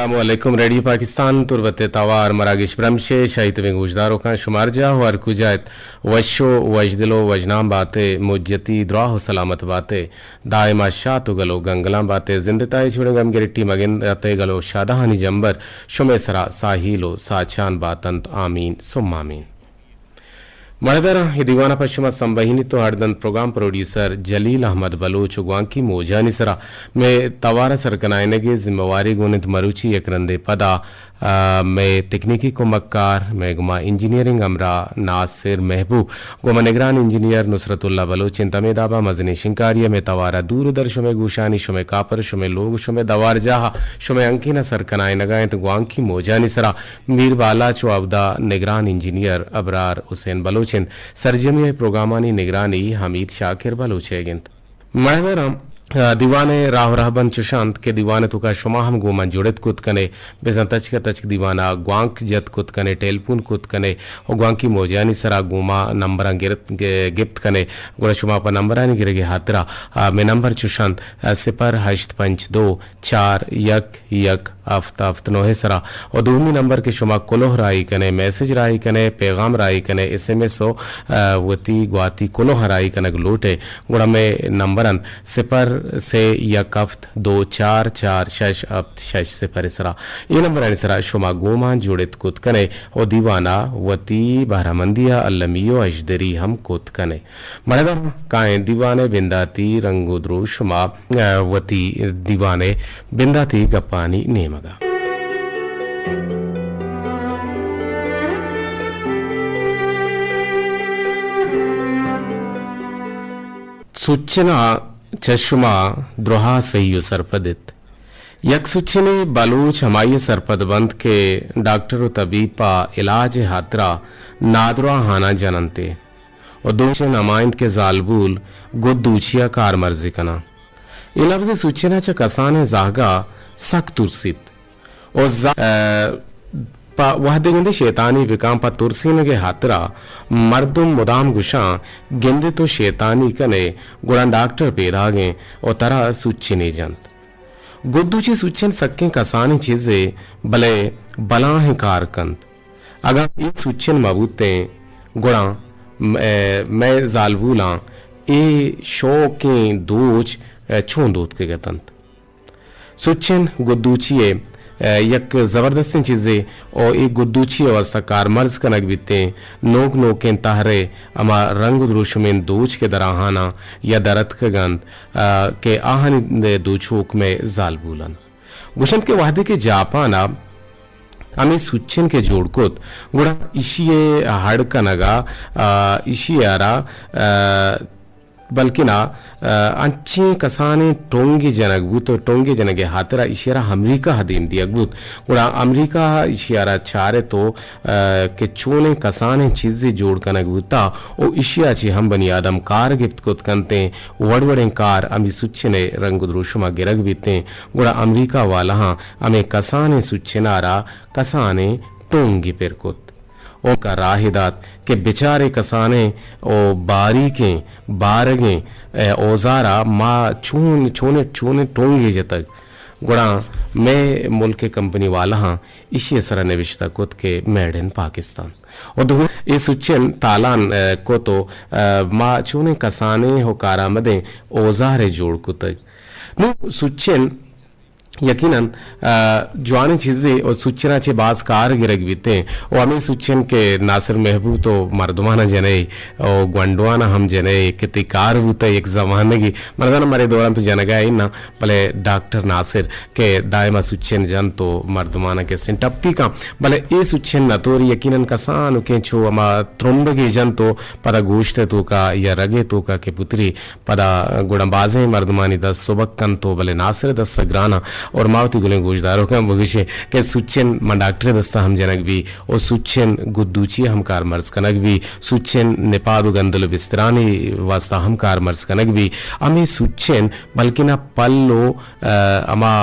السلام علیکم، ریڈیو پاکستان تربت ءِ توار مراگش برمش ءِ شاہی تبیں گوشداروکاں، شمار جاہ و ہر کجا ات، وش و وشدل و وشنام بات ئے، مجتی دراہ و سلامت بات ئے، دائما شات و گل و گنگلاں بات ئے، زند ءِ تہا ہچ وڑیں گم گرٹی مگند ات ئے، گل و شادہانی جمبر شمئے سرا ساہیل و ساچان باتنت، آمین ثم آمین۔ مڑداراں، اے دیوان ءَ پہ شما سمبہینیت و ہڑدنت پروگرام پروڈیوسر جلیل احمد بلوچ و گوانکی موجانی سرا۔ مئے توار ءِ سرکنائینگ ءِ ذمہ واری گون انت مروچی یک رندے پدا، آ، مئے تکنیکی کمکار، مئے گوما انجینئرنگ ہمراہ ناصر محبوب، گوما نگران انجینئر نصرت اللہ بلوچ انت۔ ہمے دابا مزنیں شنکاری ءَ مئے توار ءَ دور و در شمئے گوشانی، شمئے کاپر، شمئے لوگ، شمئے دوار جاہ، شمئے ہنکین ءَ سرکنائینگا انت گوانکی موجانی سرا۔ میر بالاچ و اودا نگران انجینئر ابرار حسین بلوچ انت۔ سرجمی ءِ پروگرامانی نگرانی حمید شاکر بلوچ ئیگ انت۔ مڑداراں، آ، دیوان ءِ راہ و رہبند چش انت کہ دیوان ءِ توکا شما ہم گوں من جڑت کت کنے، بزاں تچک ءَ تچک دیوان ءَ گوانک جت کت کنے، ٹیلیفون کت کنے و گوانکی موجانی سرا گوں ما نمبراں گرت، گ-، گپت کنے، گڑا شما پہ نمبرانی گرگ ءِ ہاترا، آ، مئے نمبر چش انت، آ، صفر ہشت پنچ دو چار یک یک ہفت ہفت نوہ ءِ سرا۔ و دومی نمبر کہ شما کلوہ راہی کنے، میسج راہی کنے، پیغام راہی کنے، ایس ایم ایس و، آ، وتی گواتی کلوہ راہی کنگ لوٹ ئے، گڑا مئے نمبر انت صفر سے یک ہفت دو چار چار شش ہفت شش صفر ءِ سرا۔ اے نمبرانی سرا شما گوں ما جڑت کت کنے و دیوان ءَ وتی بہرامندی ءَ المی و ہژدری ہم کت کنے۔ مڑداراں، کائیں دیوان ءِ بنداتی رنگ و دروشم ءَ، آ، وتی دیوان ءِ بنداتی گپانی نیمگ ءَ۔ سوچنا چہ شما دراہ سہی و سرپد ات۔ یک سوچنے بلوچ ہمائی ءَ سرپد بنت کہ ڈاکٹر و طبیب پہ علاج ءِ ہاترا نادراہاناں جننت ءُ و دومی ہما انت کہ زالبول گد دوچی ءَ کارمرزی کناں۔ اے لبز ءِ سوچنا چہ کسانیں زہگا سک ترسیت۔ و ز-، ءَ، پہ وہدے گندے شیطانی بکاں، پہ ترسینگ ءِ ہاترا مردم مدام گوشاں، گندے تو شیطانی کنے، گڑا ڈاکٹر پیداگیں و ترا سوچنے جنت۔ گدوچی سوچن سکیں کسانیں چیزے، بلے بلاہیں کار کنت۔ اگاں اے سوچن مہ بوتیں، گڑا م-، ءَ، مئے زالبولاں اے شوکیں دوچ، ءَ، چون دوتکگ اتنت؟ سوچن گدوچی ءِ، ءَ، یک زبردستیں چیزے ءُ اے گدوچی ءِ واستہ کارمرز کنگ بیتیں۔ نوک نوکیں تہر ءِ ہما رنگ ءُ دروشمیں دوچ کہ دراہاناں یا در اتکگ انت، ءَ، کہ آہانی دوچوک مئے زالبول انت۔ گوشنت کہ وہدے کہ جاپان ءَ ہمے سوچن کہ جوڑ کت، گڑا ایشی ءِ ہڑ کنگ ءَ، ءَ، ایشی ءَ را، ءَ، بلکنا، ءَ، انچیں کسانیں ٹونگے جنگ بوت ءُ ٹونگے جنگ ءِ ہاترا ایشی ءَ را امریکہ ءَ دیم دیگ بوت۔ گڑا امریکہ ءَ ایشی ءَ را چارت ءُ، ءَ، کہ چونیں کسانیں چیزے جوڑ کنگ بوتا ءُ ایشی ءَ چہ ہم بنی آدم کار گپت کت کنتیں، وڑ وڑیں کار ہمے سوچن ءِ رنگ ءُ دروشم ءَ گرگ بیتیں۔ گڑا امریکہ والاہاں ہمے کسانیں سوچن ءَ را کسانیں ٹونگے پر کت۔ اوکا راہے دات کہ بچارے کسانیں ءُ باریکیں بارگیں، ءَ، اوزارا ما چون، چونیں، چونیں ٹونگے جتگ۔ گڑا مئے ملک ءِ کمپنی والاہاں ایشی ءِ سرا نبشتہ کت کہ میڈ ان پاکستان۔ ءُ دومی اے سوچن تالان، ءَ، کت ءُ، ءَ، ما چونیں کسانیں ءُ کارآمدیں اوزارے جوڑ کتگ۔ نوں سوچن یقیناً، ءَ، جوانیں چیزے ءُ سوچنا چہ باز کار گرگ بیتیں ءُ ہمے سوچن کہ ناصر محبوب تو مردماناں جنئے ءُ گونڈواناں ہم جنئے کہ تئی کار بوتہ یک زمانگے۔ من زاناں مرے دوراں تو جنگا ئے نہ، بلے ڈاکٹر ناصر کہ دائما سوچن جنت ءُ مردماناں کسیں ٹپی کن، بلے اے سوچن نہ توری یقیناً کسانکیں چو ہما ترمبگے جنت ءُ پدا گوشت ءِ توکا یا رگ ءِ توکا کہ پتری پدا گڑا بازیں مردمانی دست سبک کنت ءُ بلے ناصر ءِ دست سک گران انت۔ اور ما وتی گلیں گوشداروکاں بگوشیں کہ سوچن من ڈاکٹر ءِ دستا ہم جنگ بی ءُ سوچن گدوچی ءَ ہم کارمرز کنگ بی، سوچن نپاد ءُ گندل ءُ بسترانی واسطہ ہم کارمرز کنگ بی۔ ہمے سوچن بلکنا پل ءُ، ءَ، ہما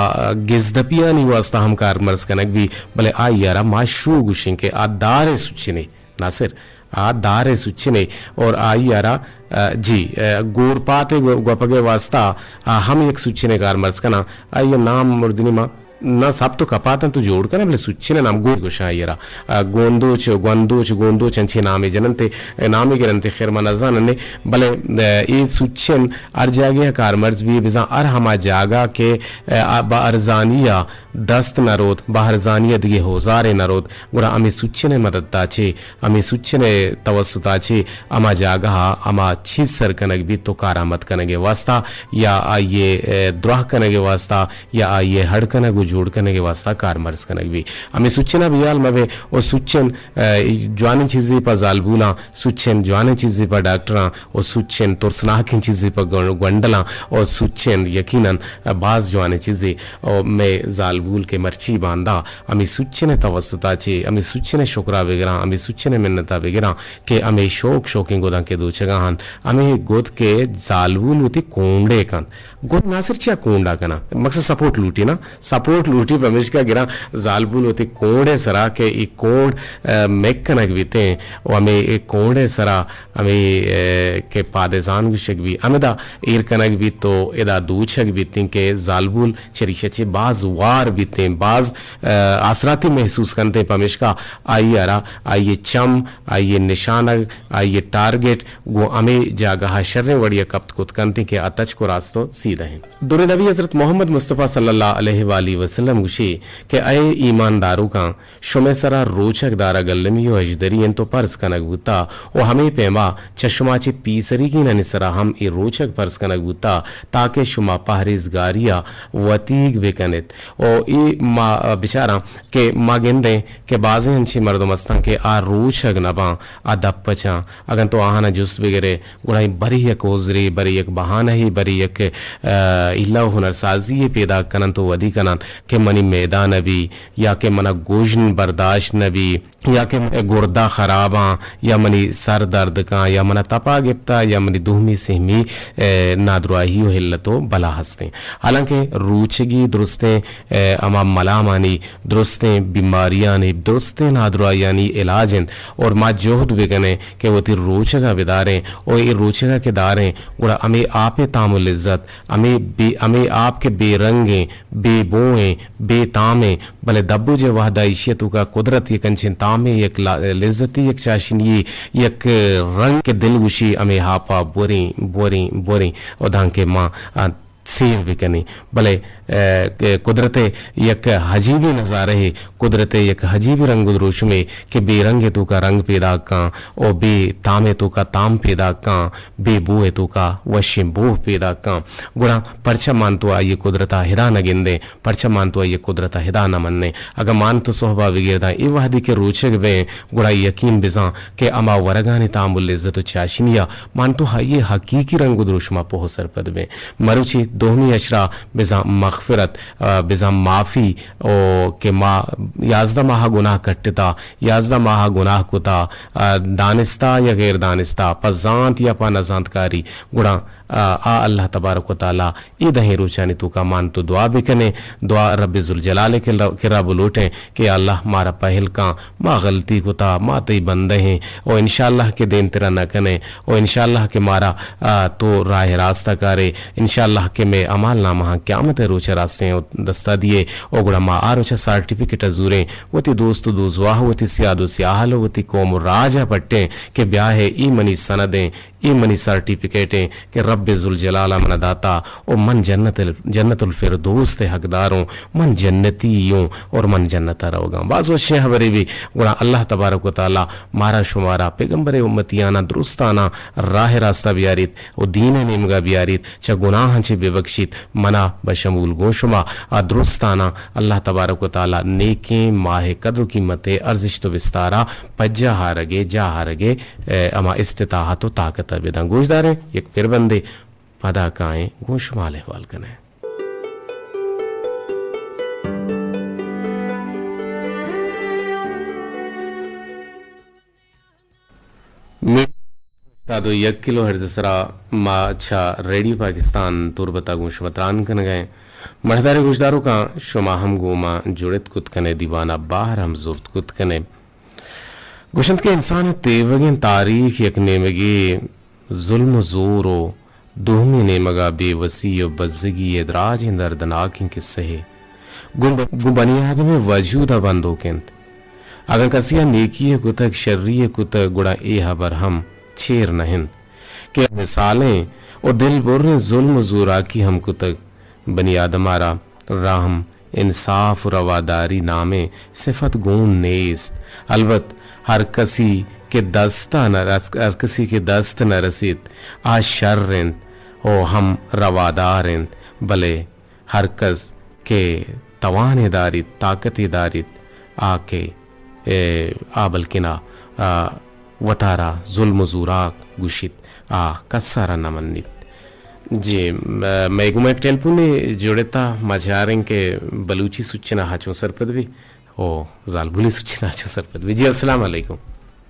گزدپیانی واسطہ ہم کارمرز کنگ بی، بلے آئی ءَ را ما شو گوشیں کہ آ دار ءِ سوچنے۔ ناصر، آ دار ءِ سوچنے اور آئی ءَ را، ءَ، جی، ءَ، گورپات ءِ گو-، گوپگ ءِ واسطہ آ ہم یک سوچنے کارمرز کناں۔ آئی ءِ نام مردنی ما نہ سپ تو کپاتاں تو جوڑ کناں، بلے سوچن ءِ نام گوند گوشاں آئی ءَ را۔ آ، گوندوچ، گوندوچ، گوندوچ انچیں نامے جننت ءُ نامے گرنت ءُ خیر من نہ زانن ءُ، بلے، آ، اے سوچن ہر جاگہ ءَ کارمرز بی، بزاں ہر ہما جاگہ کہ، آ، بہ ارزانی ءَ دست نہ روت، بہ ارزانی ءَ دگہ اوزارے نہ روت، گڑا ہمے سوچن ءِ مدد ءَ چہ، ہمے سوچن ءِ توسط ءَ چہ ہما جاگہ ءَ ہما چیز سر کنگ بیت تو کارآمد کنگ ءِ واستہ یا آئی ءِ، آ، دراہ کنگ ءِ واستہ یا آئی ءِ ہڑ کنگ ءُ جوڑ کنگ ءِ واستہ کارمرز کنگ بی۔ ہمے سوچن ءَ بے ہیال مہ بے ءُ سوچن، آ، جوانیں چیزے پہ زالبولاں، سوچن جوانیں چیزے پہ ڈاکٹراں ءُ سوچن ترسناکیں چیزے پہ گون-، گونڈلاں ءُ سوچن یقیناً باز جوانیں چیزے ءُ مئے زالبول کہ مرچی باندا ہمے سوچن ءِ توسط ءَ چہ، ہمے سوچن ءِ شکر ءَ بگراں، ہمے سوچن ءِ منت ءَ بگراں کہ ہمے شوک شوکیں گداں کہ دوچگا انت، ہمے گد کہ زالبول وتی کونڈے کنت۔ گد ناصر چیا کونڈا کناں؟ مقصد سپورٹ لوٹی نا، سپورٹ لوٹی پمیشکا گراں زالبول وتی کونڈے سرا کہ ای کونڈ، آ، میک کنگ بیتیں و ہمے ای کونڈے سرا ہمے، آ، کہ پادزان گوشگ بی، ہمدا ایر کنگ بیت تو ادا دوچگ بیتیں کہ زالبول چریشہ چہ باز وار بیتیں، باز، آ، آسراتی محسوس کنتیں، پمیشکا آئی ءَ را آئی ءِ چم، آئی ءِ نشانگ، آئی ءِ ٹارگٹ گوں ہمے جاگہ ءَ شریں وڑی ءَ کپت کت کنت کہ آ تچک ءُ راست ءُ سیدھا انت۔ درود نبی حضرت محمد مصطفی صلی اللہ علیہ وآلہ وسلم گوشی کہ اے ایمانداروکاں، شمئے سرا روچگ دارگ المی ءُ اژدری انت ءُ پرز کنگ بوتا ءُ ہمے پیما چہ شما چہ پیسریگینانی سرا ہم اے روچگ پرز کنگ بوتا تاکہ شما پہریزگاری ءَ وتیگ بکنیت۔ ءُ اے ما بچاراں کہ ما گندیں کہ بازیں انچیں مردم استاں کہ آ روچگ نہ باں، آ دپ پچاں۔ اگن تو آہانا جست بگرے، گڑا اے برے یک عذرے، برے یک بہانہے، برے یک، آ، حیلہ و ہنرسازی یے پیداک کننت و ودی کننت کہ منی معدہ نہ بی، یا کہ منا گژن برداشت نہ بی، یا کہ گردہ خراباں، یا منی سر درد کاں، یا منا تپا گپتا، یا منی دومی سہمی، آ، نادراہی و حلت و بلا ہستیں۔ حالانکہ روچگی درستیں، آ، ہما ملامانی، درستیں بیماریانی، درستیں نادراہیانی علاج انت اور ما جہد بکنیں کہ وتی روچگا بداریں و اے روچگا کہ داریں گڑا ہمے آپ ء تام و لذت، ہمے بے، ہمے آپ کہ بے رنگیں، بے بوئیں، بے تامیں، بلے دبوجے وہدا ایشی ء توکا قدرت یک انچیں تامے، یک لا-، لذتی، یک چاشنی، یک رنگ کہ دل گوشی ہمے آپ ء بوریں، بوریں، بوریں و دانکہ ما، آ، سیر بکنیں۔ بلے، آ، قدرت ء یک عجیبیں نظارہے، قدرت ء یک عجیبیں رنگ و دروشمے کہ بے رنگ ء توکا رنگ پیداک کاں و بے تام ء توکا تام پیداک کاں، بے بو ء توکا وشیں بوہ پیداک کاں۔ گڑا پرچا مان تو آئی ء قدرت ء ہدا نہ گندیں؟ پرچا مان تو آئی ء قدرت ء ہدا نہ منیں؟ اگاں مان تو سہبا بگرداں اے وہدی کہ روچگ بئیں، گڑا یقین بزاں کہ ہما ورگانی تام و لذت و چاشنی ء مان تو آئی ء حقیقی رنگ و دروشما پوہ و سرپد بئیں۔ مروچی دومی اشرا بزاں مغفرت، آ، بزاں معافی، او کہ ما یازدہ ماہ گناہ کٹتا، یازدہ ماہ گناہ کتا، آ، دانستہ یا غیر دانستہ، پہ زانت یا پہ نزانتکاری، گڑا، آ، آ اللہ تبارک و تعالی اے دہیں روچانی توکا مان تو دعا بکنیں، دعا رب ذوالجلال ء کرا، کرا بلوٹیں کہ یا اللہ مارا پہل کاں، ما غلطی کتا، ما تئی بندہ ایں، و انشاءاللہ کہ دیمترا نہ کنیں، و انشاءاللہ کہ مارا، آ، تو راہ راست ء کارے، انشاءاللہ کہ مئے اعمال نامہاں قیامت ء روچ ء راستیں و دستا دیے، و گڑا ما آ روچ ء سرٹیفکیٹ ء زوریں، وتی دوست و دوزواہ، وتی سیاد و سیاہل، وتی قوم و راج ء پٹیں کہ بیا ہے اے منی سندیں، اے منی سرٹیفکیٹیں کہ رب ذوالجلال ء منا داتا و من جنت ال-، جنت الفردوس ء حقداروں، من جنتی اوں اور من جنت ء روگاں۔ باز وشیں حبرے بی، گڑا اللہ تبارک و تعالی مارا شمارا پیغمبر امتیاناں درستاناں راہ راستہ بیاریت و دین ء نیمگا بیاریت، چہ گناہاں چہ ببخشیت، منا بشمول گوں شما آ درستاناں اللہ تبارک و تعالی نیکیں ماہ قدر و قیمت ء ارزشت و بستارا پجا ہارگے، جا ہارگے، اے، ہما استطاعت و طاقت ء بداں۔ گوشداریں، یک پربندے پدا کائیں، گوں شما حال احوال کنیں۔ می-، ہشتاد و یک کلو ہرٹز سرا ما چہ ریڈیو پاکستان تربت ء گوں شما تران کنگ ء ایں۔ مڑداریں گوشداروکاں، شما ہم گوں ما جڑت کت کنے، دیوان ء بہر ہم زرت کت کنے۔ گوشنت کہ انسان ء تیوگیں تاریخ یک نیمگے ظلم و زور و دومی نیمگا بے وسی و بزگی ء دراجیں دردناکیں کسہے۔ گوں، گوں بنی آدم ءِ وجود ءَ بندوک اِنت۔ اگاں کسے ءَ نیکی ءَ کتگ، شری ءَ کتگ، گڑا اے ہبر ہم چیر نہ اِنت کہ مثالیں ءُ دل بریں ظلم ءُ زوراکی ہم کتگ۔ بنی آدم ءَ را رحم، انصاف ءُ رواداری نامیں صفت گون نیست۔ البت ہر کسی کہ دست ءَ نہ رس-، ہر کسی کہ دست نہ رسیت، آ شر اِنت ءُ ہم روادار اِنت، بلے ہر کس کہ توانے داریت، طاقتے داریت، آ کہ، اے، آ بلکنا، آ، وتارا ظلم ءُ زوراک گوشیت، آ کس ءَ را نہ منیت۔ جی، م-، مئے گوما یک ٹیلیفونے جڑتا، ما چاریں کہ بلوچی سوچنا ہا چون سرپد بی، او زالبولی سوچنا ہا چون سرپد بی۔ جی، السلام علیکم۔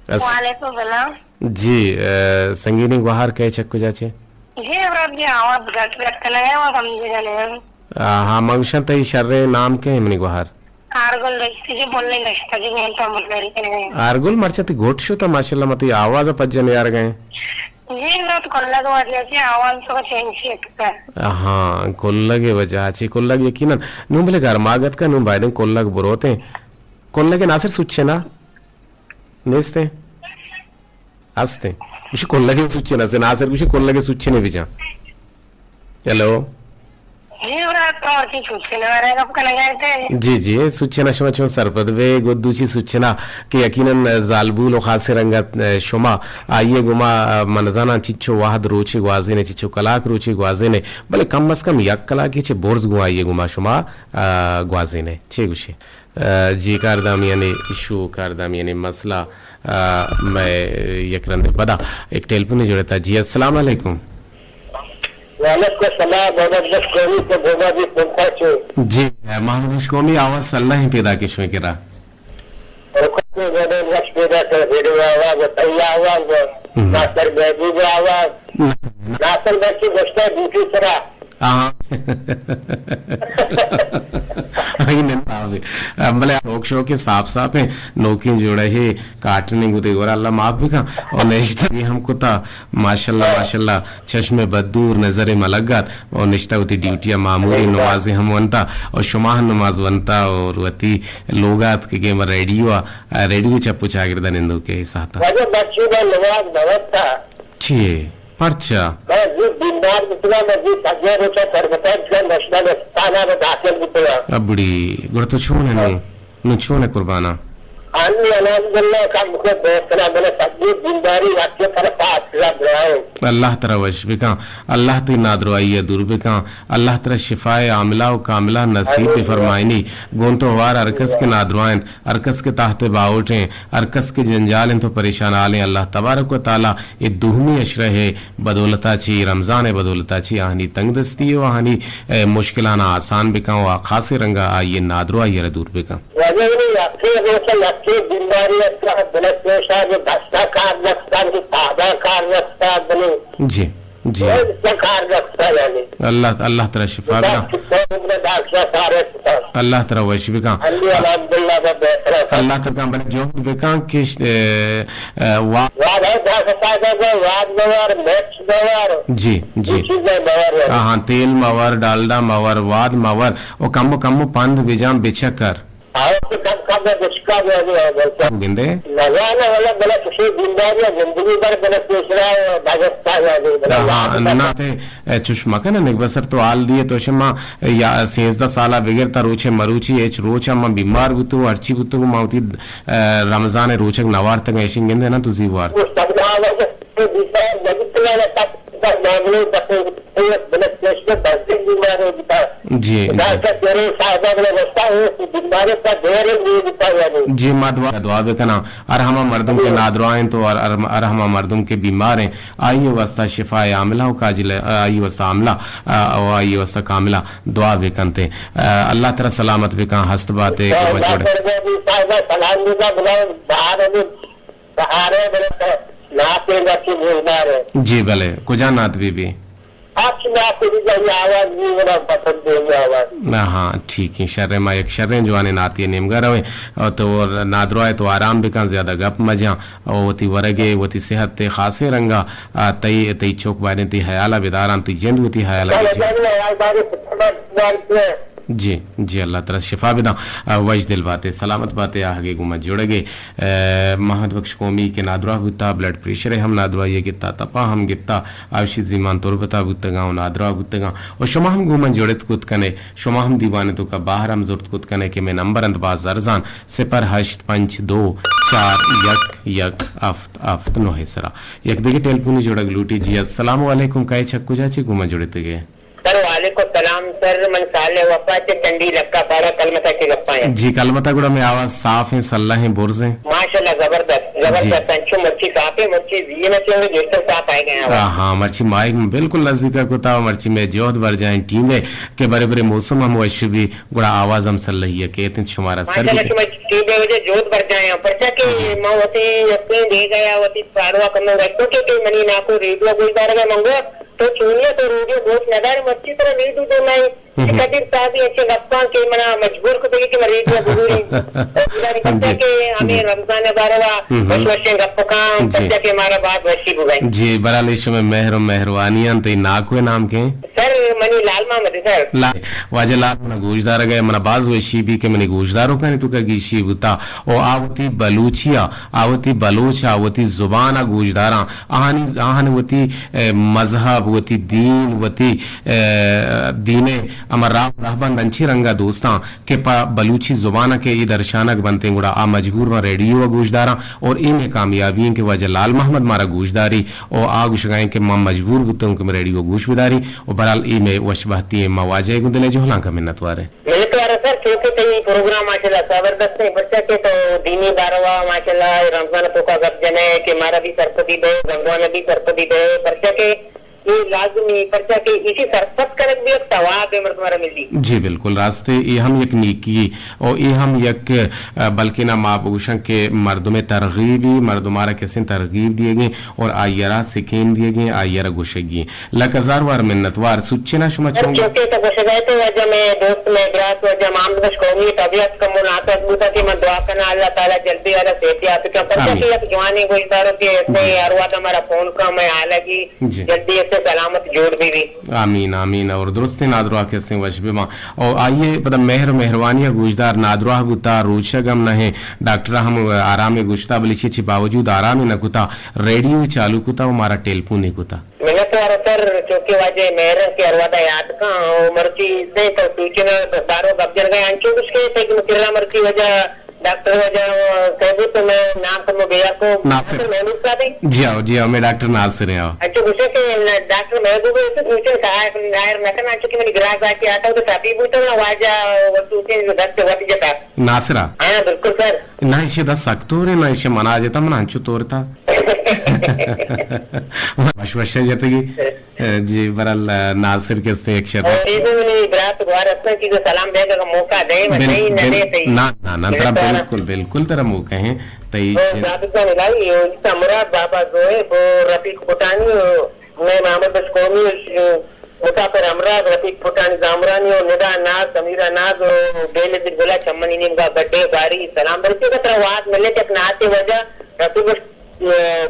اس-، وعلیکم السلام۔ جی، اے، سنگینیں گوہار کئے چہ کجا چے؟ جی، ابرا بھی آواز گٹ گٹ کنگا ہے، وہ سمجھے جانے ہیں۔ آ، ہاں، من گوشاں تئی شریں نام کئے منی گوہار؟ آرگل دشت جی، بولنے دشت جی، میں تو مدری کنگا ہے۔ آرگل مرچا تئی گوٹ شتا، ماشاءاللہ، ما تئی آواز پجا نیارگا ہیں۔ جی، میں تو کلگ واجہ جی، آواز تو چینج کتا۔ ہاں، کلگ وجہ چی، کلگ یقیناً۔ نوں بلے گرماگت کا، نوں بایدیں کلگ بروتیں۔ کلگ ناصر سوچے نا؟ نیستیں؟ ہستیں۔ گوشی کلگے سوچے نہ سے، ناصر گوشی کلگے سوچے نے بجا۔ ہیلو۔ جی، برات، تو اور کی سوچے نہ رہے، گپ کنگا ہے تے۔ جی، جی، سوچنا شما چون سرپد بے، گدوچی سوچنا کہ یقیناً زالبول و خاص رنگت شما آئیے گما، من زاناں چچو وہد روچے گوازینے، چچو کلاک روچے گوازینے، بلے کم از کم یک کلاکے چے برز گوں آئیے گما شما، آ، گوازینے۔ چے گوشے؟ آ، جی کاردامیانی ایشو، کاردامیانی مسئلہ، آ، مئے یک رندے پدا یک ٹیلیفونے جڑتا۔ جی، السلام علیکم۔ وعلیکم السلام، محمد بخش قومی سے بولا جی، سنتا چو۔ جی، محمد بخش قومی، آواز سلہ ہیں پیدا کشویں کرا۔ اور کچھ میں بڑے بخش پیدا کر، ریڈیو آواز، تئی آواز، ہم۔ ناصر محبوب آواز۔ نہ، نہ۔ ناصر بخش گوشتا ڈیوٹی سرا۔ ہاں۔ آئی ننداوے۔ بلے لوگ شو کے صاف صاف ہیں، نوکیں جوڑے ہے، کاٹنے گدے گورا اللہ معاف بکن۔ اور نشتگی ہم کتا، ماشاءاللہ، ماشاءاللہ، چشم بددور، نظر ملگت، اور نشتہ وتی ڈیوٹی ماموری نماز ہم ونتا، اور شما ہم نماز ونتا، اور وتی لوگات کے گیم ریڈیو، ریڈیو چپ و چاگردہ نندو کے ساتا۔ واجہ بچو دا نماز نہ ونتا۔ چیے؟ پرچا؟ بس زود بیمار بوتگا، من زود پنجاہ روچا تربتان کن، نشنا نستانا به داخل بوتگا۔ ابڑی، گڑا تو چون ہے نو؟ نو چون ہے قربانا؟ آنی الحمدللہ، کم کو بہترا، بلے سب زود بیماری واقعی پر پاس کلا بلاؤ۔ اللہ ترا وش بکن، اللہ تی نادروائی دور بکن، اللہ ترا شفای عاملہ و کاملہ نصیب بفرمائنی۔ گون تو ہوار ہر کس کے نادروا انت، ہر کس کے تحت باوٹ ہیں، ہر کس کے جنجال انت و پریشان حال ہیں، اللہ تبارک و تعالی اے دومی عشرہ ء بدولت ء چہ، رمضان ء بدولت ء چہ آہانی تنگ دستی و آہانی، اے، مشکلان ء آسان بکن و آ خاصیں رنگ ء آئی ء نادروائی ء را دور بکن۔ واجہ منی یکے روچ ء یکے بیماری اتکا، بلڈ پریشر، دستا کار نکتا، پادا کار نکتا، بلے جی، جی۔ اے کار نکتا یعنی۔ اللہ، اللہ ترا شفا بنا۔ ڈاکٹر صاحب، ڈاکٹر صاحب، اللہ ترا وش بکن۔ الحمدللہ، میں بہتر ہوں۔ اللہ ترا کن بلے جوڑ بکن کہ، اے، اے، وا- واد ہے، دس فائدہ دے، واد موار، میکس موار۔ جی، جی۔ یہ چیزیں موار ہے۔ ہاں، ہاں، تیل موار، ڈالڈا موار، واد موار، او کمو کمو پند بجان بچکر۔ آؤ تو کم کم میں بچکا دے دے، بولتا۔ گندے؟ نزانہ والا بلا کسی زندگی ہے، زندگی بر بلا پیسرا ہے، بھاگستا ہے، بلا ہاں، یاد نہ تے اے، چوش مکن، نگبسر تو حال دیے تو شما یا سیزدہ سالا بگر تا روچے مروچی، اچ روچا ما بیمار بوتو، ہرچی بوتو، ما وتی، اے، رمضان روچک نوارتگ، ایشن گندے نا تو زی وارت۔ جی، جی۔ جی، ما دعا، دعا بکناں۔ ہر ہما مردم کہ نادرا انت و ہر، ہر، ہر ہما مردم کہ بیمار انت، آئی واسطہ شفا عاملہ و کاجل، آئی واسطہ عاملہ، آ، و آئی واسطہ کاملہ دعا بکنتے۔ آ، اللہ ترا سلامت بکن، ہست باتے، اللہ جوڑے۔ سلام بدا بلا بہار میں بہارے بلا ناتے ناتے بولدارے۔ جی بلے، کجا نات بی بی؟ اچ ناتے بی جائی آواز بی، ولا پسند بی آواز۔ ہاں، ٹھیک ہے، شر ما یک شریں جوانیں ناتے نیمگا رویں۔ اور تو نادرائے تو آرام بکن، زیادہ گپ مجاں۔ او وتی ورگے، وتی صحت تے خاصیں رنگا، آ، تئی، تئی چوک باریں تئی حیالا بداران، تئی جند وتی حیالا بچے۔ جانی حیال بارے پتما بارے جی، جی، اللہ ترا شفا بداں۔ آ، وش دل باتے، سلامت باتے، آہگے گوما جوڑگے۔ آ، محمد بخش قومی کہ نادراہ بوتا، بلڈ پریشر ہم نادراہی گتا، تپا ہم گتا، آوشی زیمان تربتا بوتگاں و نادراہ بوتگاں۔ و شما ہم گوما جوڑت کت کنے، شما ہم دیوان توکا باہر ہم زرت کت کنے کہ میں نمبر انت باز ارزان، صفر ہشت پنچ دو چار یک یک ہفت ہفت نو سرا۔ یک دگہ ٹیلیفونی جوڑگ لوٹی۔ جی، السلام علیکم، کئے چہ کجا چے گوما جوڑتگے؟ سر، وعلیکم السلام سر، من صالح وفا چہ ٹنڈی لکا پارا کلمتا چہ گپا ہیں۔ جی، کلمتا گڑا میں آواز صاف ہیں، سلہ ہیں، برز ہیں۔ ماشاءاللہ، زبردست، جی۔ زبردست، انچو مرچی صاف ہے، مرچی زینا چونگے گیشتر صاف آئے گئے ہیں آواز۔ ہاں، ہاں، مرچی مائک بالکل نزدیکا کتا، مرچی میں جہد بر جائیں ٹیم ہے کہ برے برے موسم ہم وش بھی، گڑا آواز ہم سلہی ہے، کہتے ہیں شمارا سر ماشاءاللہ، بھی۔ شما ٹیم ہے وجہ جہد بر جائیں، پرچا کہ جی۔ ما وتی یقین دے گیا، وتی پاڑوا کمن گشتو کہ، کہ منی ناکو ریڈیو گوش دارگا منگو، تو چونیا تو ریڈیو گوش ندار، مرچی ترا ریڈیو دو میں۔ ہم۔ قدیر صاحب اچھے گپاں کہ منا مجبور کو کہ میں ریڈیو بگوری۔ جی۔ کہ ہمیں رمضان باروا ہم۔ وش وشیں گپ کاں، جی۔ پرچا کہ مارا بات وشی بگئی۔ جی، برحال شمے مہر و مہروانی انت، تئی ناکو نام کے؟ سر، منی لال محمد سر۔ لا-، واجہ لال منا گوشدارگ ء منا باز وشی بی کہ منی گوشداروکانی توکا گیشی بوتا او آ وتی بلوچی ء، آ وتی بلوچ ء، وتی زبان ء گوشداراں۔ آہانی، آہانی وتی، اے، مذہب، وتی دین، وتی، اے، دین ء ہما راہ و رہبند انچیں رنگ ء دوستاں کہ پہ بلوچی زبان ء کہ اے درشانگ بنتیں گڑا آ مجبور باں ریڈیو ء گوشداراں اور اے مئے کامیابی ایں کہ واجہ لال محمد مارا گوشداری او آ گوشگا ایں کہ ما مجبور بوتوں کہ ما ریڈیو گوش بداریں۔ و بہرحال اے مئے وش بہتی ایں، ما واجہ ء گوں دل ء جہلانک ء منتوار ایں۔ منتوار سر، چونکہ تئی پروگرام ماشاءاللہ زبردست ایں، پرچا کہ تو دینی باروا ماشاءاللہ رمضان توکا گپ جنے کہ مارا بھی سرپدی دے، رمضان بھی سرپدی دے، پرچا کہ اے لازمی، پرچا کہ ایشی سرپد کنگ بھی ایک ثواب ہے مردم را ملی۔ جی بالکل راست ہے، اے ہم یک نیکی ہے اور اے ہم یک، ا، بلکہ نہ ما بگوشاں کہ مردم ترغیبی، مردم را کسیں ترغیب دیگیں اور آئی را سکین دیگیں، آئی را گوشگی۔ لک ہزار وار منت وار۔ سوچنا شما چون؟ چونکہ تو گوشگا ئے تو واجہ مئے دوست مئے براس واجہ محمد بخش قومی طبیعت کمو ناساز بوتا کہ من دعا کناں اللہ تعالی جلدی والا صحت یاب بکن۔ پرچا آمین۔ کہ یک جوانیں گوشدارو کہ اسے آمین۔ ہر وقت ہمارا فون کا مئے حالگی جی۔ جلدی اسے سلامت جوڑ بی بی۔ آمین، آمین۔ اور درستیں نادراہ کسیں وش بباں۔ اور آئیے پدا مہر و مہروانی گوشدار نادراہ بوتا، روچگ ہم نہ ہیں، ڈاکٹر ہم آرام گوشتا، بلے چی چی باوجود آرام نہ کتا، ریڈیو چالو کتا و مارا ٹیلیفون کتا۔ منت وار سر، چوکہ واجہ مہر کہ ہر ودا یاد کاں، او مرچی سے تو سوچنا دارو گپ جنگا انچو کچھ کہ تک مکرا مرچی وجہ ڈاکٹر واجہ صاحب تو میں نام کمو بیا کو ناصر۔ ناصر محمود صاحب ہیں؟ جی آؤ، جی آؤ، میں ڈاکٹر ناصر ہیں، آؤ۔ اچھا، گوشے کہ ن-، ڈاکٹر محبوب ہے، تو سوچن کہا ہے، ظاہر نہ کرنا، چونکہ میری گراج آ کے آتا ہوں تو صحافی بوتا ہوں، واجہ وہ سوچن جو دست وقت جتا۔ ناصرہ؟ ہاں، بالکل سر۔ نہ ایشی دست سک تور ہے، نہ ایشی منا جتا، من انچو تور تا۔ وش وش جتگی۔ جی، برال، ناصر کستے یک شر۔ اور ایدو منی برات گوار ہستن کہ سلام دے گا موقع دے، بل-، نہیں، نہ بل-، دے، صحیح۔ نہ، نہ، نہ، ترا بالکل، بالکل ترا موقع ہیں۔ تئی اور جن- ثابت جان الہی، اور عیسیٰ مراد، بابا زوہیب، اور رفیق پٹانی، اور میں محمد بخش قومی، اور مسافر امراض، رفیق پٹانی زامرانی، اور ندا ناز، سمیرہ ناز، اور بیل دل بلا چمنی نیم کا بڈے باری سلام برسی کا ترا واد ملے کہ اپنا آتے وجہ رفیق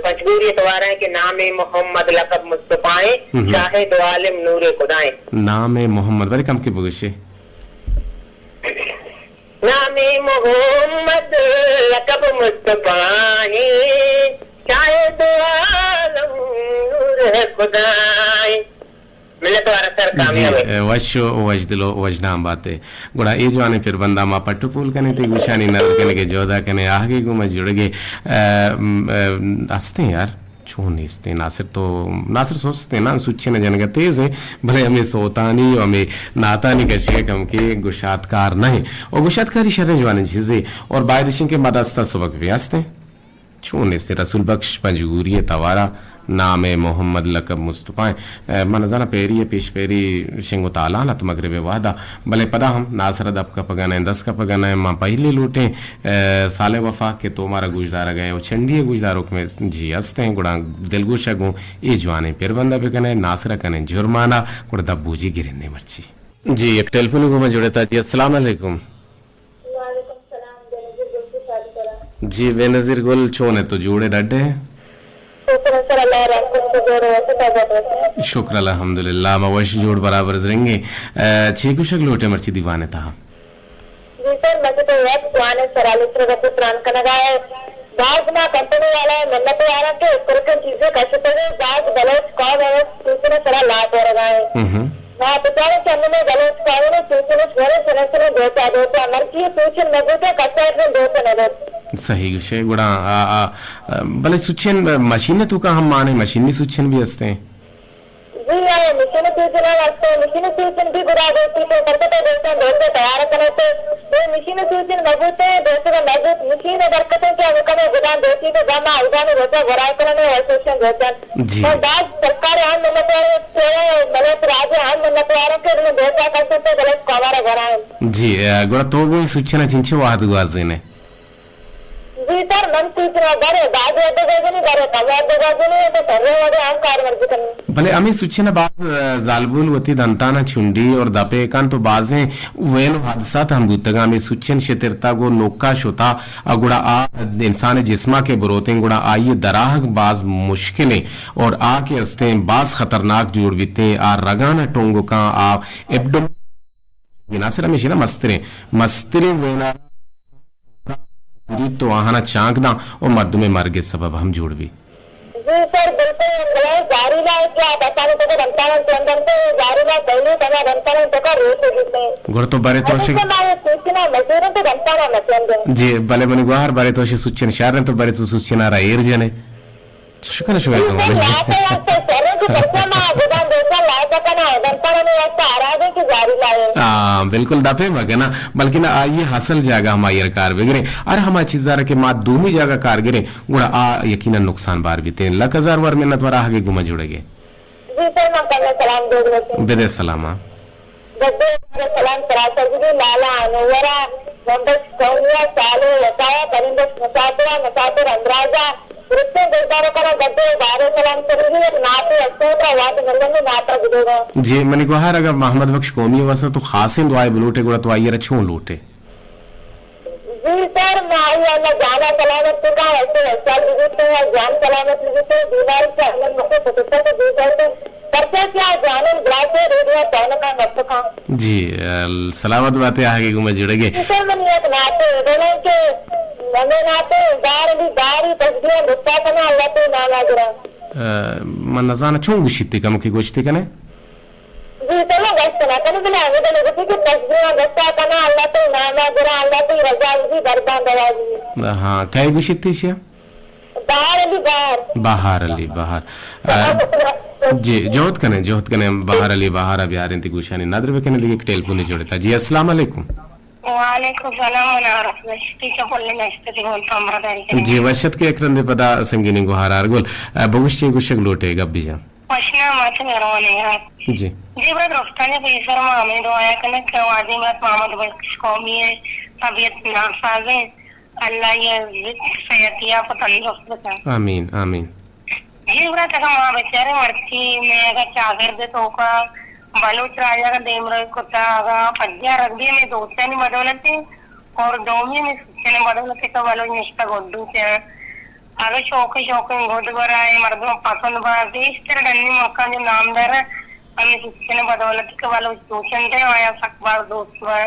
پنچگوری اتوار ہیں کہ نام محمد لقب مصطفیٰ ہیں، ہم۔ شاہد و عالم نور خدا ہیں۔ نام محمد، بلے کم کے بگوشے۔ نام محمد لقب مصطفیٰ ہیں، شاہد و عالم نور خدا ہیں۔ منت وار سر، جی، کامیاب ہے۔ اے، وش و وشدل و وشنام باتے۔ گڑا اے جوانیں پربندا ما پٹ و پول کنیں، تئی گوشانی ندر کنگے جہدا کنیں، آہگے گوں ما جڑگے، اے، م، اے، ہستیں یار، چون نیستیں؟ ناصر تو، ناصر سستیں نا، سوچے نہ جنگا تیز ہیں، بلے ہمیں سوتانی و ہمیں ناتانی کشے کم کے گشادکار نہ ہیں۔ و گشادکاری شریں جوانیں چیزے، اور باید اشیں کہ مدستا سبک بھی ہستیں۔ چون نیست؟ رسول بخش پنجگوری ء توار ء نام ء محمد لقب مصطفی ء۔ من زاناں پیری ء پیش پیری شنگ و تالان ات مغرب ء وہد ء، بلے پدا ہم ناصر ء دپ کپگ ء نہ، دست کپگ ء نہ۔ ما پہلی لوٹیں، ء، صالح وفا کہ تو مارا گوشدارگ ء ئے و چنڈی ء گوشداروک میں جی ہستیں، گڑا دلگوش ء گوں اے جوانیں پربند ء بکن ئے، ناصر ء کن ئے جرمانہ، گڑا دپ بوجی گرن ئے مرچی۔ جی، یک ٹیلیفون گوں ما جڑتا۔ جی، السلام علیکم۔ وعلیکم السلام، بینظیر گل سے شادی کرا۔ جی، بینظیر گل، چون ئے تو؟ جوڑ ئے، ڈڈ ئے؟ شکر سر، اللہ رحم کت، جوڑ وسط آباد وسط۔ شکر الحمدللہ، ما وش جوڑ برابر زرنگیں۔ اے، چے گوشگ لوٹے مرچی دیوانے تہا؟ جی سر، مجھے تو یک جوان سرا لطر رب تران کنگا ہے۔ باز ما کمپنی والا منت وارا کہ کرکن چیزیں کشتے ہوئے، باز بلوچ قوم ہے، سوچنے سرا لاپ ورگا ہے۔ ہم۔ ما بچارے کہ ہمیں بلوچ قوم نے سوچنے سرے سرے سرے دوتا دوتا مرچی سوچن نہ دوتا، کسا اتنے دوتا نہ دوتا۔ صحیح گوشے، گڑا آ، آ، آ، بلے سوچن مشین تو کا ہم مانے، مشینی سوچن بھی ہستے ہیں۔ جی، آ، مشین سوچن ہم ہستے ہیں، مشین سوچن بھی گڑا دوتی تو کرتے تو دوتا دوتا تیار کرتے، تو مشین سوچن نہ دوتے، دوتا نہ دوتا، مشین برکتیں کہ ہم کمے گدان دوتی تو گما اودان روتا گرا کرنے اور سوچن دوتا۔ جی۔ تو باز سرکار ہم منت وارے، ملک راج ہم منت وارے کہ انہیں دوتا کرتے تو بلوچ قوم را گرا۔ جی، اے، گڑا تو گوں سوچنا چنچو وہد گوازینے؟ جی سر، من سوچنا برے، بعد وقت گزنی برے، کم وقت گزنی، تو سر وڑے ہم کار ورزی کنی۔ بلے ہمیں سوچنا بعد، اے، زالبول وتی دنتانا چنڈی اور دپے کن تو بازیں ویل و حادثات ہم بوتگا، ہمیں سوچن شترتا گو نوکا شتا، آ گڑا آ انسان جسما کے بروتیں، گڑا آئی دراہگ باز مشکلیں اور آ کے استیں باز خطرناک جوڑ بیتیں، آ رگانا ٹونگو کاں، آ ابڈم ناصر ہمیشی نا مستریں، مستریں وینا جی تو آہانا چانک داں و مردمے مرگ سبب ہم جوڑ بی۔ جی سر، بالکل، ہم گڑا زہریلا ہے کہ آپ آسانی تو دنتانا چندن تو زہریلا پہلے تنا دنتانا تو کا روک دیتے ہیں۔ گڑ تو برے تو اگر شک سے ہمارے سوچنا مزدوروں تو دنتانا نہ چندن۔ جی، بلے منی گوہر برے تو شی سوچن شہر تو برے تو سوچنا را ایر جنے۔ شکر شما زمانے۔ ہاں، بالکل دفع مکنا، بلکن آئی حاصل جاگہ ہما ایر کار بگریں۔ ہر ہما چیزا را کہ ما دومی جاگہ کار گریں، گڑا آ یقیناً نقصان بار بیتیں۔ لک ہزار وار منت وار آہگے گما جڑگے۔ جی سر، من کمے سلام دے دیتے ہیں۔ بدے سلام، ہاں۔ گڈے سلام سراسر بگی لالا انورا، ممبش قومیا، سالو وسایا، پرندش مسافرا، مسافر اندرازا، درستیں دلدار کرا گڈے بارے سلام سرگی، ایک ناتے استوتا وات ملنی ناتا گدوگا۔ جی، منی گوہار اگر محمد بخش قومی واسطہ تو خاصیں دعائے بلوٹے گڑا تو آئی را چون لوٹے؟ جی سر، ما آئی اللہ جانا سلامت بکا، ایسے احسان بگیتے ہیں، جان سلامت بگیتے ہیں، بیماری سے اللہ مخصوص فتسہ کو دور کرتے ہیں۔ پرچہ کیا جانن بلاتے ریڈیو پہنکاں گپکاں۔ جی، ال-، سلامت باتے آگے گمے جڑگے۔ جی سر، من یک ناتے بولیں کہ ہمیں ناتے دار علی داری تسبیح گپتا کنا اللہ تو ناما گرا۔ آ، من نزانہ چون گوشیتے کم کہ گوشتے کنے؟ جی، تو گشت نہ کنے بلے ہمیں تو گوشی کہ تسبیح گپتا کنا اللہ تو ناما گرا، اللہ تو رضا بی بربان دوا بی۔ ہاں، کئے گوشیتے شیا؟ بہار علی بہار۔ بہار علی بہار۔ آ، جی، جہد کنے، جہد کنے، بہار علی بہار ءَ بیاریں تی گوشانی ندر بکنے، دگہ یک ٹیلیفونے جوڑتا۔ جی، السلام علیکم۔ وعلیکم السلام، من عارف بشتی چہ پل نشت تی گون تو ہمراہ داری کنی۔ جی، وشت کے یک رندے پدا سنگینی گوہار آرگل۔ آ، بگوش چے گوشگ لوٹے گپ بجان۔ وشنا مات مہروانی۔ جی۔ جی، برات رفتانی پیسر ما ہمیں دعایا کنگ کہ واجی برات محمد بخش قومی ہے، طبیعت ناساز ہے۔ اللہ یہ صحت یا پہ تندرست بکن۔ آمین، آمین۔ جی برات، اگا ما بچارے مرچی میں اگا چاگرد توکا بلوچ راجا کا دیم روی کتا، اگا پجا رگبی میں دوستانی بدولت ہے اور دومی میں سچنے بدولت ہے کہ بلوچ نشتہ گڈو سے۔ اگا شوق شوق گد برائے مردم پسند با، بیشتر ڈنی ملکان جو نامدار ہے، ہمیں سچنے بدولت کہ بلوچ دوچن دے آیا سک بار دوست با۔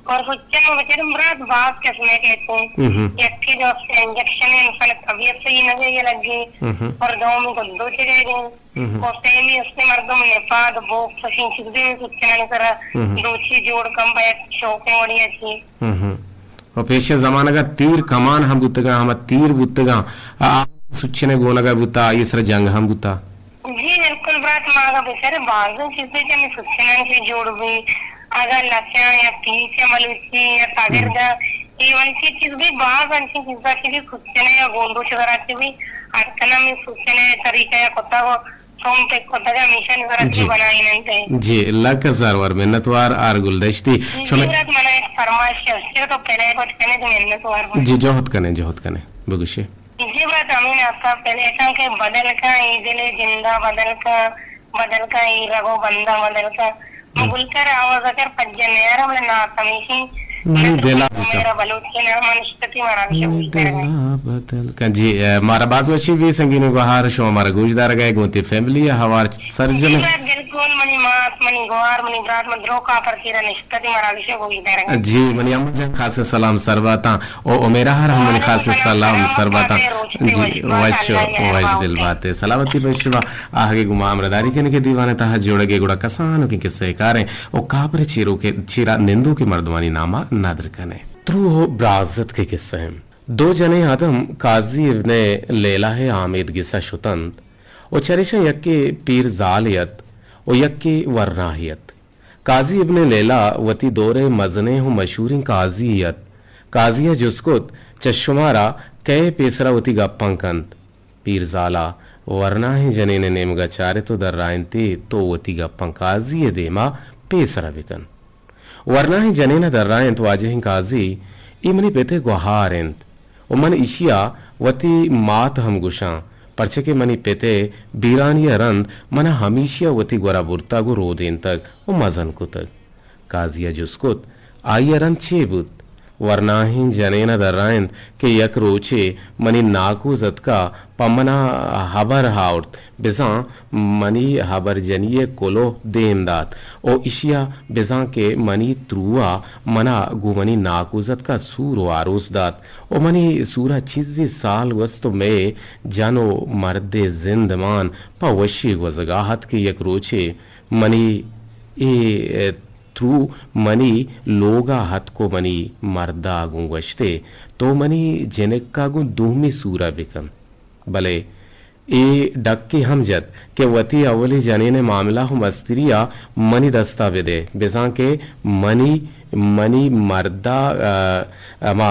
اور سچن میں بچے برات باز قسمے کہتے ہیں۔ ہم۔ یکی جو انجیکشن ہے، انسان طبیعت صحیح نہ گئی لگی۔ ہم۔ اور دو میں گدو چلے گئے۔ ہم۔ اور سیمی اس نے مردم نفاد، بوک، سشین چیزیں سچن کرا۔ ہم۔ دوچی جوڑ کم بیت شوق ہے وڑی اچھی۔ ہم۔ و پیش زمانگ ءَ تیر کمان ہم بوتگاں، ہما تیر بوتگاں، آ، آ سچن ءِ گونگ ءَ بوتا، آئی ءِ سر ءَ جنگ ہم بوتا۔ جی بالکل برات، ما اگا بچارے بازیں چیزے کہ ہمیں سچن ءَ چہ جوڑ بی، اگا لچہ یا پیچ یا ملوچی یا ساگرد ءَ، اے ونچی چیز بی باز انچیں چیزا کہ بی سچن ءَ یا گونڈو چہ درا چہ بی، ہر کنا ہمیں سچن ءِ طریقہ یا کتا کو سوم پہ کتگ ہمیشہ نظر جی۔ بنائیننت۔ جی، لک ہزار وار منت وار آر گلدشتی۔ جی، شما برات منا ایک فرمائش ہے، اس سے تو پہلے کچھ کہنے تو منت وار ہوں۔ جی، جہد کنے، جہد کنے، بگوشے۔ جی، برات امین آپ کا پہلے ایسا کہ بدل کا یہ دل زندہ، بدل کا، بدل کا یہ رگو بندہ، بدل کا۔ ہم۔ مغل کر آواز اگر پجن یار ہم نہ سمیشی، منی دل ءَ بکن۔ میرا بلوچ کے نام انشتتی مارا بھی منی گوش دارگا۔ دل ءَ بدل کن۔ جی، اے، مارا باز وشی بی سنگینی گوہار، شما مارا گوش دارگا ئے، گوں وتی فیملی ءَ ہوار سرجم۔ جی، بالکل، منی مات، منی گوہار، منی برات، من درو کافر تیرا نشتتی مارا بھی گوش دارگا۔ جی، منی اماں جان خاص سلام سر باتاں۔ او، او میرا ہر ہم منی خاص سلام سر باتاں۔ جی، وش، وش دل بات ئے۔ سلامتی بشوا۔ آہگے گوں ما ہمراہداری کنیں کہ دیوان ءِ تہا جوڑگے گڑا کسانکیں قصہ کاریں او کاپر چیرو کہ چیرا نندو کہ مردمانی ناما ندر کنیں۔ ترو و برازتک ءِ قصہ ایں۔ دو جنیں آدم قاضی ابن لیلہ ءِ آمید گسا شتنت و چریشاں یکے پیر زالے ات و یکے ورناہے ات۔ قاضی ابن لیلہ وتی دور ءِ مزنیں و مشہوریں قاضی یے ات۔ قاضی ءَ جست کت، چہ شمارا کئے پیسرا وتی گپاں کنت؟ پیرزالا ورناہیں جنین ءِ نیمگا چارت و درائینتی، تو وتی گپاں قاضی ءِ دیما پیسرا بکن۔ ورناہیں جنین ءَ درائینت، واجہیں قاضی، اے منی پت ءِ گوہار انت و من ایشیا وتی مات ہم گوشاں، پرچہ کہ منی پت ءِ بیرانی ءَ رند منا ہمیشیا وتی گورا برتگ و رودینتگ و مزن کتگ۔ قاضی ءَ جست کت، آئی ءَ رند چے بوت؟ ورناہیں جنین ءَ درائینت کہ یک روچے منی ناکوز اتکا پہ منا ہبر آورت، بزاں منی ہبر جنی ءِ کلوہ دیم دات و اشیا بزاں کہ منی تروا منا گوں منی ناکوز اتکا سور و آروس دات و منی سورا چیزے سال گوست و مئے جن و مردے زندمان پہ وشی گوزگا ات کہ یک روچے منی اے ترو منی لوگا اتک و منی مردا گوں گوشتے، تو منی جنکا گوں دومی سورا بکن۔ بلے اے ڈکے ہم جت کہ وتی اولی جنین ءِ معاملہ و مستریا منی دستا بدے، بزاں کہ منی، منی مردا، آ، ہما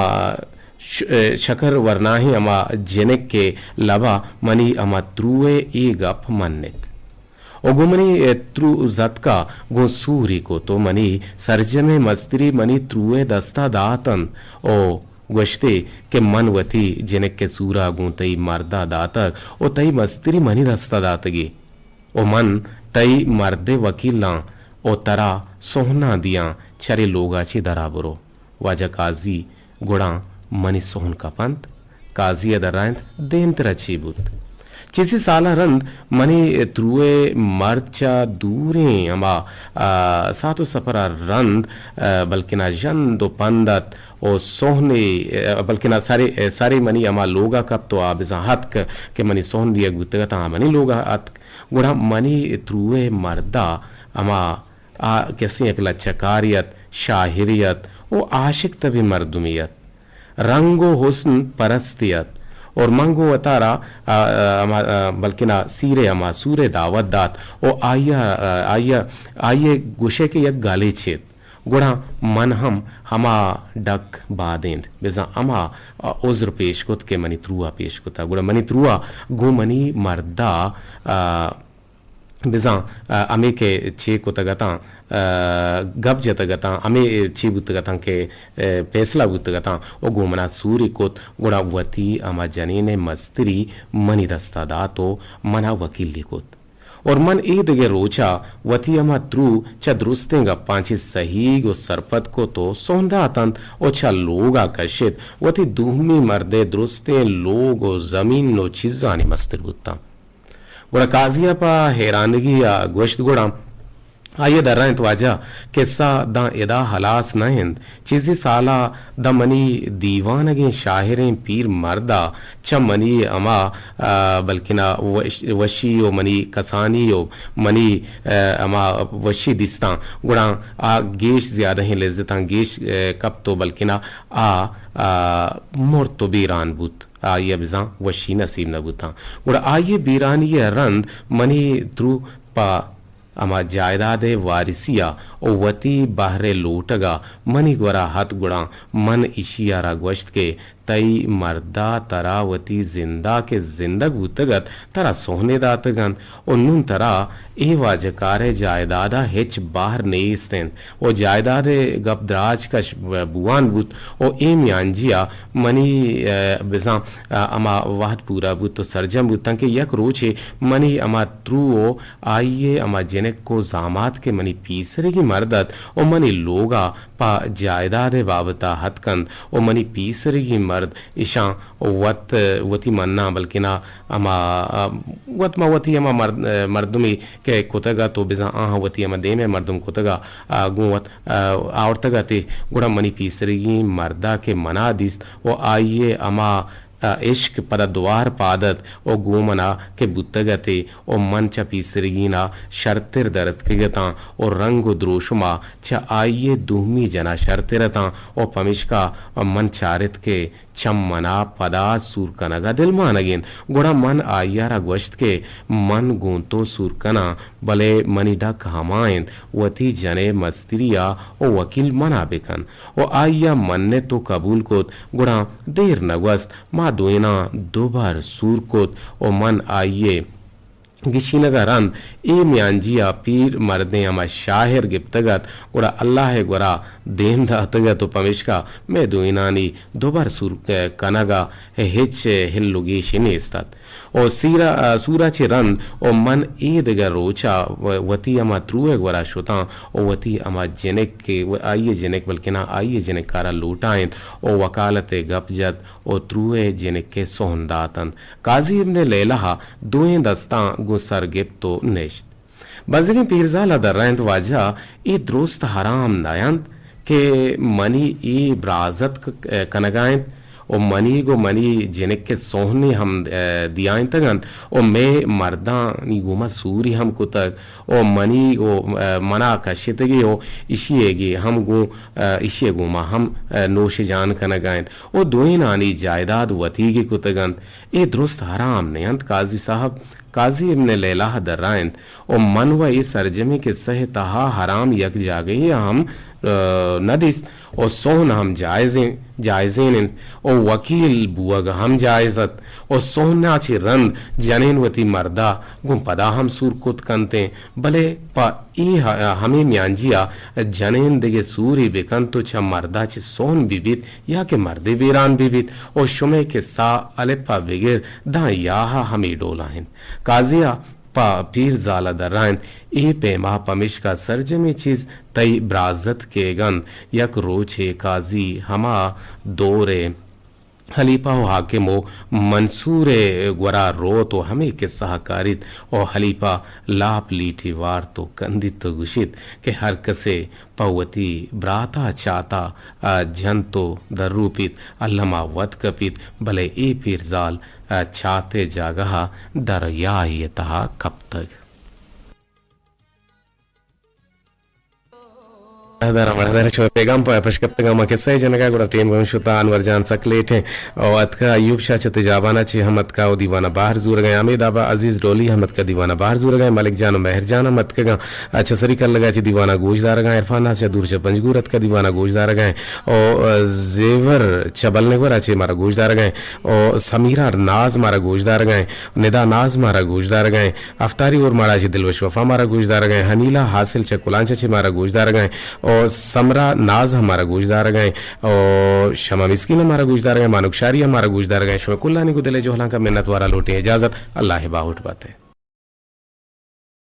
ش-، شکر ورناہیں ہما جنک ءِ لبا منی ہما ترو ءِ اے گپ منت۔ و گوں منی، اے، ترو زتکا گوں سوری کت و منی سرجمیں مستری منی ترو ءِ دستا داتنت و گوشتے کہ من وتی جنک ءِ سورا گوں تئی مردا داتگ و تئی مستری منی دستا داتگی و من تئی مرد ءِ وکیلاں و ترا سہناں دیاں، چرے لوگا چہ درا برو۔ واجہ قاضی، گڑا منی سہن کپنت؟ قاضی ءَ درائینت، دیمترا چی بوت؟ چیزے سالاں رند منی ترو ءِ مرد چہ دوریں ہما، آ، ساعت و سفرا رند، آ، بلکنا ژند و پند ات و سہنے، آ، بلکنا سرے، سرے منی ہما لوگا کپت و آ بزاں اتک کہ منی سہن دیگ بوتگ اتاں، آ منی لوگا اتک۔ گڑا منی ترو ءِ مردا ہما آ کسیں یک لچہ کارے ات، شاعرے ات و عاشق تبیں مردمے ات۔ رنگ و حسن پرستے ات اور من گوں وتارا، آ، آ، ہما، آ، بلکنا سیرے ہما سورے دعوت دات و آئی ءَ، آ، آئی ءَ، آئی ءِ گوشے کہ یک گلے چیت۔ گڑا من ہم ہما ڈک بادینت، بزاں ہما، آ، عذر پیش کت کہ منی تروا پیش کتا۔ گڑا منی تروا گوں منی مردا، آ، بزاں، آ، ہمے کہ چے کتگ اتاں، آ، گپ جتگ اتاں، ہمے چے بوتگ اتاں کہ، آ، پیسلہ بوتگ اتاں، و گوں منا سوری کت، گڑا وتی ہما جنین ءِ مستری منی دستا دات و منا وکیلی کت۔ اور من اے دگہ روچا وتی ہما ترو چہ درستیں گپاں چہ سہیگ و سرپد کت و سہن داتنت و چہ لوگا کشت، وتی دومی مردے درستیں لوگ و زمین و چیزانی مستر بوتاں۔ گڑا قاضی ءَ پہ حیرانگی ءَ گوشت، گڑا آئی ءَ درائینت، واجہ، قصہ داں ادا ہلاس نہ انت۔ چیزے سالا داں منی دیوانگیں شاعریں پیر مردا چہ منی ہما، آ، بلکنا وش-، وشی و منی کسانی و منی، آ، ہما وشی دیستاں، گڑا آ گیش زیادہیں لذتاں گیش، آ، کپت و بلکنا آ، آ، مرت و بیران بوت۔ آئی ءَ بزاں وشی نصیب نہ بوتاں۔ گڑا آئی ءِ بیرانی ءَ رند منی ترو پہ ہما جائیداد ءِ وارثی ءَ و وتی بہر ءِ لوٹگ ءَ منی گورا ات، گڑا من ایشی ءَ را گوشت کہ تئی مردا ترا وتی زندا کہ زندگ بوتگ ات، ترا سہنے داتگ انت و نوں ترا اے واجہ کار ءِ جائیداد ءَ ہچ بہر نیست انت۔ و جائیداد ءِ گپ دراج کش بوان بوت و اے میانجی ءَ منی، آ، بزاں، آ، ہما وہد پورا بوت و سرجم بوتاں کہ یک روچے منی ہما ترو و آئی ءِ ہما جنک و زامات کہ منی پیسریگیں مرد ات و منی لوگ ءَ پہ جائیداد ءِ بابت ءَ اتک اَنت ءُ منی پیسریگیں مرد اشاں وت، وتی مناں، بلکنا ہما، وت ما وتی ہما مرد، مردمے کہ کتگ اَت ءُ بزاں آہاں وتی ہما دیم ءِ مردم کتگ اَت، گوں وت آورتگ اَت ئے، گڑا منی پیسریگیں مرد ءَ کہ منا دیست ءُ آئی ءِ ہما ءَ عشق پدا دوار پاد ات ءُ گوں من ءَ کہ بوتگ ات ئے ءُ من چہ پیسریگین ءَ شرتر در اتکگ اتاں ءُ رنگ ءُ دروشم ءَ چہ آئی ءِ دومی جن ءَ شرتر اتاں ءُ پمیشکا من چارت کہ چہ من ءَ پدا سور کنگ ءَ دلمانگ اِنت۔ گڑا من آئی ءَ را گوشت کہ من گوں تو سور کناں، بلے منی ڈک ہما اِنت، وتی جن ءِ مستری ءَ ءُ وکیل من ءَ بہ کن۔ ءُ آئی ءَ منت ءُ کبول کت۔ گڑا دیر نہ گوست، ما دوئیناں دوبر سور کت ءُ من آئی ءِ گشینگ ءَ رند اے میانجی ءَ پیر مردیں ہما شاعر گپتگ ات، گڑا اللہ ءِ گورا دیم داتگ ات ءُ پمیشکا مئے دوئینانی دوبر سور کنگ ءَ ہچ ہل ءُ گیشے نیست ات۔ ءُ سیرا، سورا چہ رند ءُ من اے دگہ روچ ءَ و-، وتی ہما تروئے گورا شتاں ءُ وتی ہما جنک کہ و-، آئی ءِ جنک بلکنا آئی ءِ جنک ءَ را لوٹائینت ءُ وکالت ءِ گپ جت ءُ تروئے جنک ءِ سہن داتنت۔ قاضی ابن لیلہ دوئیں دستاں گوں سر گپت ءُ نشت۔ بزگیں پیرزال ءَ درائینت، واجہ، اے درست حرام نہ اَنت کہ منی اے برازتک کنگ ءَ اِنت ءُ منی گوں منی جنک ءِ سہنے ہم، ءَ، دیائینتگ اَنت ءُ مئے مردانی گوما سوری ہم کتگ ءُ منی گوں، ءَ، من ءَ کشتگی ءُ ایشی ءِ گی ہم گوں، ءَ، ایشی ءِ گوما ہم، ءَ، نوش جان کنگ ءَ اِنت ءُ دوئینانی جائیداد وتیگی کتگ اَنت۔ اے درست حرام نہ اَنت قاضی صاحب۔ قاضی ابن لیلہ ءَ درائینت ءُ من وَ اے سرجمیں قصہ ءِ تہا حرام یک جاگہے ءَ ہم، ءَ، نہ دیست ءُ سہن ہم جائزیں، جائزین اِنت ءُ وکیل بوگ ہم جائز اَت ءُ سہن ءَ چہ رند جنین وتی مرد ءَ گوں پدا ہم سور کت کنت ایں، بلے پہ اے ہ-، ہمے میانجی ءَ جنین دگہ سورے بہ کنت ءُ چہ مرد ءَ چہ سہن بہ بیت، یا کہ مردے بیران بہ بیت ءُ شمئے قصہ الپ ءَ بگر داں یاہ ءَ ہمے ڈول ءَ اِنت۔ قاضی ءَ پہ پیرزال ءَ درائینت، اے پیما پمیشکا سرجمیں چیز تئی برازتک ئیگ اَنت۔ یک روچے قاضی ہما دور ءِ خلیفہ ءُ حاکم ءُ منصور ءِ گورا روت ءُ ہمے قصہ ءَ کاریت ءُ خلیفہ لاپ لیٹی وارت ءُ کندیت ءُ گوشیت کہ ہر کسے پہ وتی برات ءَ چات ءَ جنت ءُ دروپیت، الم ءَ وت کپیت، بلے اے پیرزال چات ءِ جاگہ ءَ دریائے ءِ تہا کپتگ۔ دارا مڑا دارا شما پیغام پہ پش کپتگاں ما قصہ ءِ جنگا، گڑا ٹیم گون شتا، انور جان سک لیٹ ایں۔ او اتکا ایوب شاہ چہ تجابانا چہ ہم اتکا او دیوانا بہر زورگا ایں، حمید آبا عزیز ڈولی ہم اتکا دیوانا بہر زورگا ایں، ملک جان و مہر جان ہم اتکگاں۔ چہ سری کلگا چہ دیوانا گوش دارگا ایں، عرفان ناز چہ دور چہ پنجگور اتکا دیوانا گوش دارگا ایں۔ او زیور چہ بلنگورا چہ مارا گوش دارگا ایں۔ او سمیرا ناز مارا گوش دارگا ایں، ندا ناز مارا گوش دارگا ایں۔ افتاری اور ماڑا چہ دلوش وفا مارا گوش دارگا ایں، حنیلہ حاصل چہ کلانچہ چہ مارا گوش دارگا ایں، او سمرا ناز ہم مارا گوش دارگا ایں، او شمع مسکین ہم مارا گوش دارگا ایں، مانک شاری ہم مارا گوش دارگا ایں۔ شما کلانی گو دل جہلانکا منت وارا لوٹیں اجازت، اللہ باہوٹ باتے۔